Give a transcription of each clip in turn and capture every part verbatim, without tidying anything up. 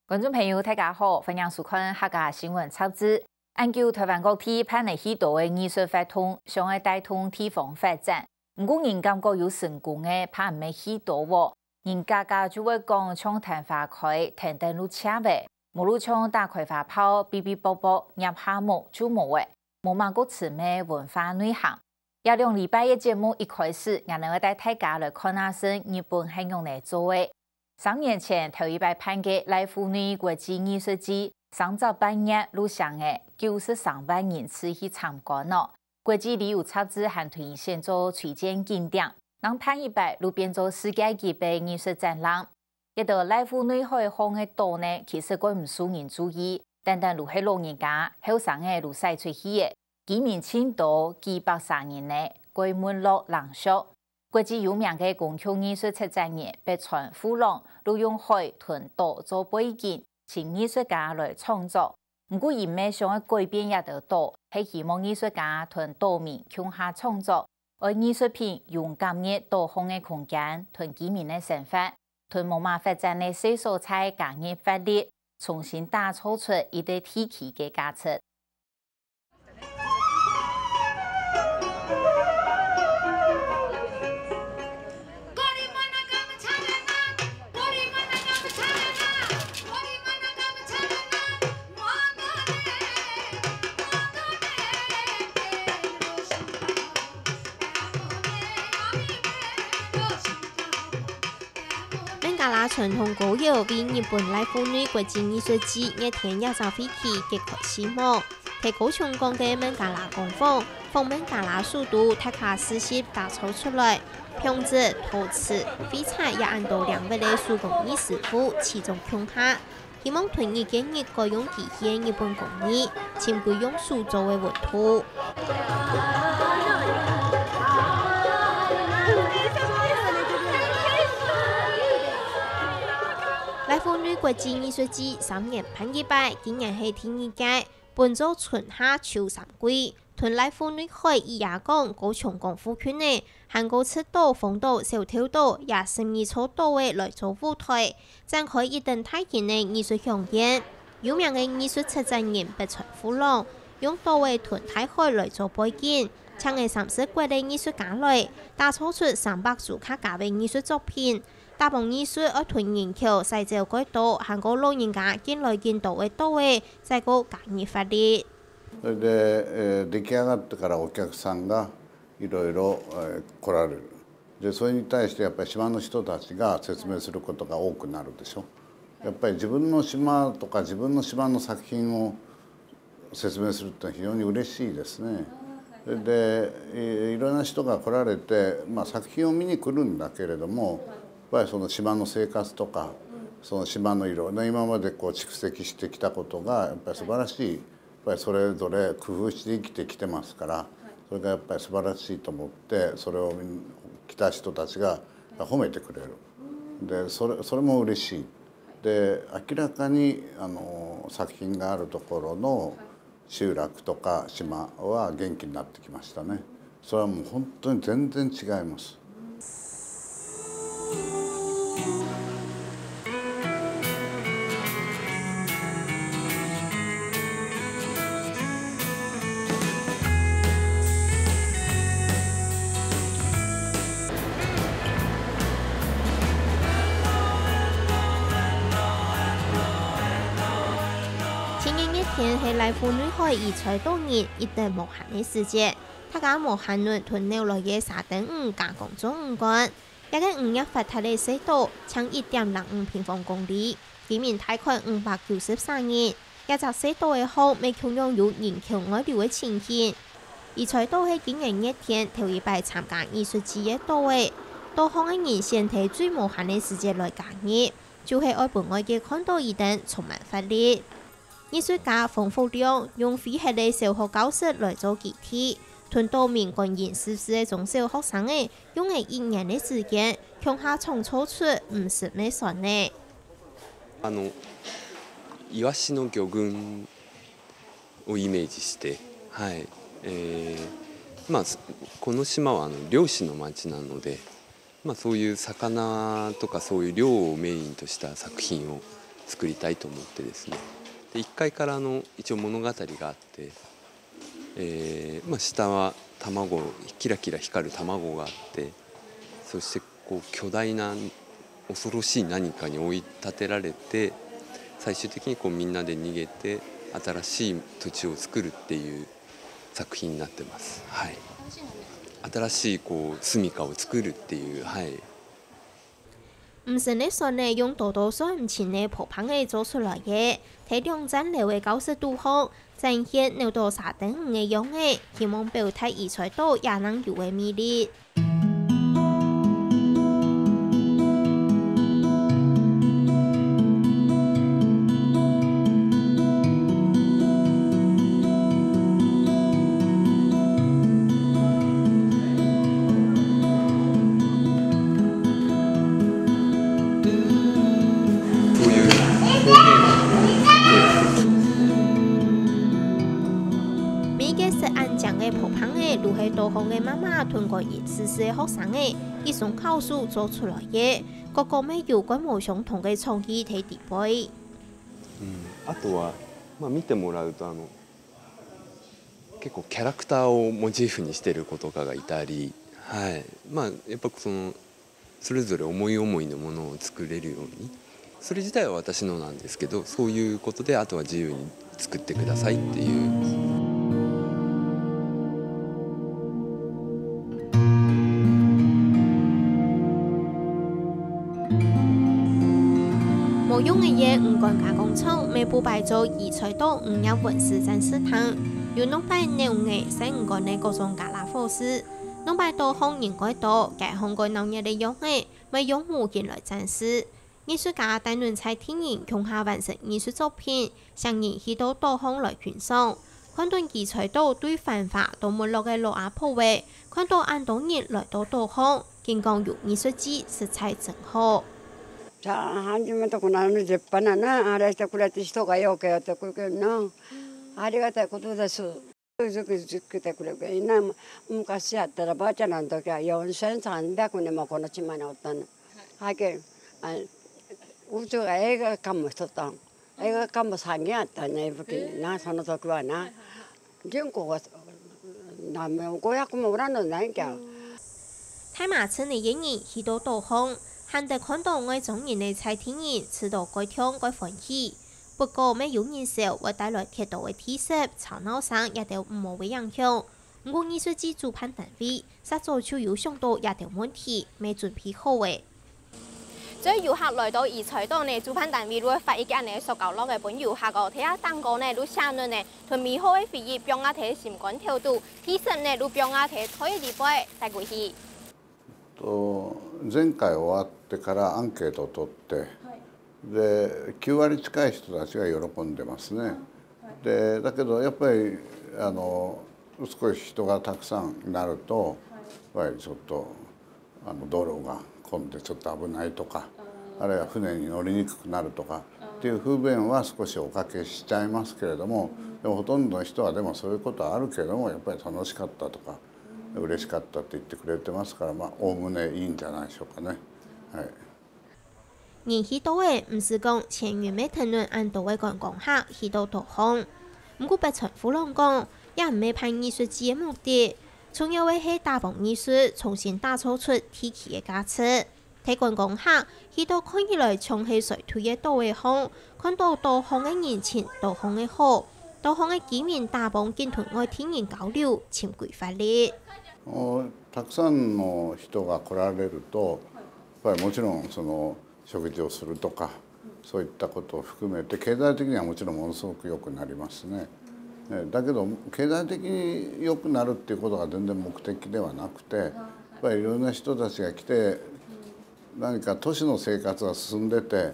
觀眾朋友，大家好，歡迎收看客家新聞雜誌。恁久臺灣各地辦了許多个藝術活動，想愛帶動地方發展，毋過人感覺有成功个，怕毋係幾多喔。人家家就會講，像簞花開，跈等就赤了，無就像打開花炮，嗶嗶啵啵，捏下目就無了，無麼个深个文化內涵。這兩禮拜个節目一開始，𠊎等會帶大家來看下先日本係仰仔做个。三年前，頭一擺辦个瀨戶內國際藝術祭，三隻半月就請了九十三萬人次去參觀喔。國際旅遊雜誌還同佢選做推薦景點，正辦一擺就變做世界級个藝術展覽。這兜瀨戶內海項个島呢，其實蓋毋受人注意，單單就係老人家、後生仔就徙出去了，居民盡多，幾百儕人呢，蓋悶落冷縮。國際有名个公共藝術策展人北川富朗，就用海同島做背景，請藝術家來創作。毋過佢毋係想愛改變這兜島，係希望藝術家同島民共下創作，愛藝術品勇敢越島項个空間，同居民个生活，同無麼發展个細所在加入活力，重新打造出一個地區个價值。 孟加拉傳統歌謠為日本瀨戶內國際藝術祭熱天這隻會期揭開序幕。在高松港个孟加拉工坊，仿孟加拉首都塔卡斯市打造出來，縫織、陶瓷、繪彩也恁多領域个手工藝師傅齊中共下，希望同日見日改用機器个日本工藝，尋歸用手做个溫度。 瀨戶內國際藝術祭三年辦一擺，今年係第二屆，分做春夏秋三季，同瀨戶內海、雨夜港、高松港附近个，還過赤島、豐島、小豆島這十二座島仔來做舞台，展開一等大型个藝術饗宴。有名个藝術策展人北川富朗，用島仔同大海來做背景，請了三十國个藝術家來，打造出三百組客家个藝術作品。 打幫藝術愛同人口徙走過多，還過老人家緊來緊多个島仔，再過加入活力。それで、えー出来上がってからお客さんがいろいろえー来られる。で、それに対してやっぱり島の人たちが説明することが多くなるでしょ。やっぱり自分の島とか自分の島の作品を説明するってのは非常に嬉しいですね。それでいいろんな人が来られて、まあ、作品を見に来るんだけれども、やっぱりその島の生活とか、その島のいろんな今までこう蓄積してきたことがやっぱり素晴らしい、やっぱりそれぞれ工夫して生きてきてますから、それがやっぱり素晴らしいと思って、それを見に来た人たちが褒めてくれる。でそれそれも嬉しい。で明らかにあの作品があるところの集落とか島は元気になってきましたね。それはもう本当に全然違います。今年熱天係來福內海以菜多人一等無閒个時節，大家無閒論同扭來个沙丁魚加工做魚乾。這個漁業發達个細島，淨一點零五平方公里，居民大概五百九十三人。這隻細島个項，乜共樣有人口外流个情形。以菜島係今年熱天頭一擺參加藝術節个島仔，島項个人選在最無閒个時節來加入，就係愛分外界看著佢等充滿活力。藝術家馮福亮用廢忒个小學教室來做基地，同島民感恩十四个中小學生仔用了一年个時間，共下創造出毋識个酸奶。あのイワシの魚群をイメージして、はいえーまあ、この島はあの漁師の町なので、まあ、そういう魚とかそういう漁をメインとした作品を作りたいと思ってですね。で、いっかいからあの一応物語があって、えーまあ、下は卵、キラキラ光る卵があって、そしてこう巨大な恐ろしい何かに追い立てられて、最終的にこうみんなで逃げて新しい土地を作るっていう作品になってます。はい。新しいこう住みかを作るっていう、はい。 毋成个船仔用多多算毋清个薄板仔做出來个，在兩層樓个教室肚項，展現扭到沙丁魚个樣仔，希望表達移除島也能有个魅力。 每個食恁靚个薄板仔，都係島項个媽媽同觀音寺个學生仔一手巧手做出來个，各個乜有各無相同个創意在裡背。 うん、あとは、まあ、見てもらうと、あの、結構キャラクターをモチーフにしてる子とかがいたり、はい、まあ、やっぱその、それぞれ思い思いのものを作れるように、それ自体は私のなんですけど、そういうことで、あとは自由に作ってくださいっていう。 無用个圓魚乾加工廠，每步擺做移除島漁業文史展示廳，有兩擺扭个生魚乾个各種加拉火勢，兩擺島項人蓋多，街項蓋鬧熱个樣仔，乜用模型來展示。藝術家戴倫在地人共下完成藝術作品， 請人去到島項來欣賞。看到移除島對繁華到沒落个老阿婆仔，看到恁多人來到島項，緊講有藝術祭，實在真好。さあ、始めてこの立派なな、あれしてくれて人がよくやってくれるな。ありがたいことです。よく来てくれる。今、昔やったら、ばあちゃんの時はよんせんさんびゃくにんもこの島におったの。はけ、あ、うちが映画館もしとったん。 映画館も三軒あったね、付近にな、その時はな。人口が何名、五百もおらんのないんか。大麻村个原因去到島項，還得看到外庄人个在地人，試到蓋暢蓋歡喜。不過，乜有人笑，會帶來忒多个地色、吵鬧聲，這兜毋好个影響。毋過，藝術祭主辦單位， 煞早就有想到這兜問題，乜準備好咧。只要遊客來到移除島呢，主辦單位就會發一個恁呢塑膠橐仔分遊客哦，在這頂高呢，就寫等呢，同美好个回憶放啊在心肝頭肚，地色呢，就放啊在袋仔裡背，帶歸去。と、前回終わってからアンケートを取って、で、きゅう割近い人たちが喜んでますね。で、だけどやっぱり、あの、少し人がたくさんになると、やっぱりちょっと、あの、道路が混んでちょっと危ないとか、あるいは船に乗りにくくなるとかっていう不便は少しおかけしちゃいますけれども、でもほとんどの人はでもそういうことはあるけれども、やっぱり楽しかったとか、嬉しかったって言ってくれてますから、まあ、おおむねいいんじゃないでしょうかね。はい。 人去到个，毋使講全員乜跈等恁多个觀光客去到島項。毋過北川富朗講，這毋係辦藝術祭个目的，重要个係打幫藝術重新打造出地區个價值。在觀光客去到看起來像係衰退个島仔項，看到島項个人情、島項个好，島項个居民打幫緊同外地人交流，尋歸活力。 たくさんの人が来られると、やっぱりもちろんその食事をするとか、そういったことを含めて、経済的にはもちろんものすごく良くなりますね。えだけど、経済的に良くなるっていうことが全然目的ではなくて、やっぱりいろんな人たちが来て、何か都市の生活が進んでて、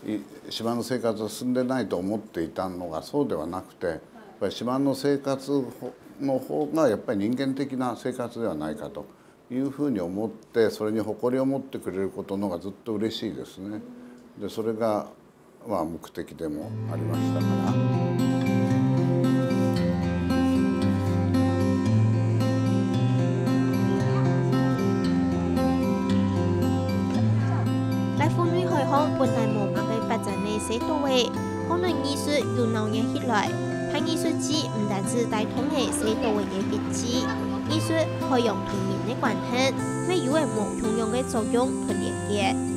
い島の生活が進んでないと思っていたのがそうではなくて、やっぱり島の生活の方がやっぱり人間的な生活ではないかと。 いうふうに思って、それに誇りを持ってくれることの方がずっと嬉しいですね。で、それが、まあ、目的でもありましたから。來分類海項本來無麼个發展个細島可能藝術又鬧熱起來，辦藝術節毋單止帶動了細島仔个經濟，藝術、海洋同人个關係，乜有了無共樣个作用同連結。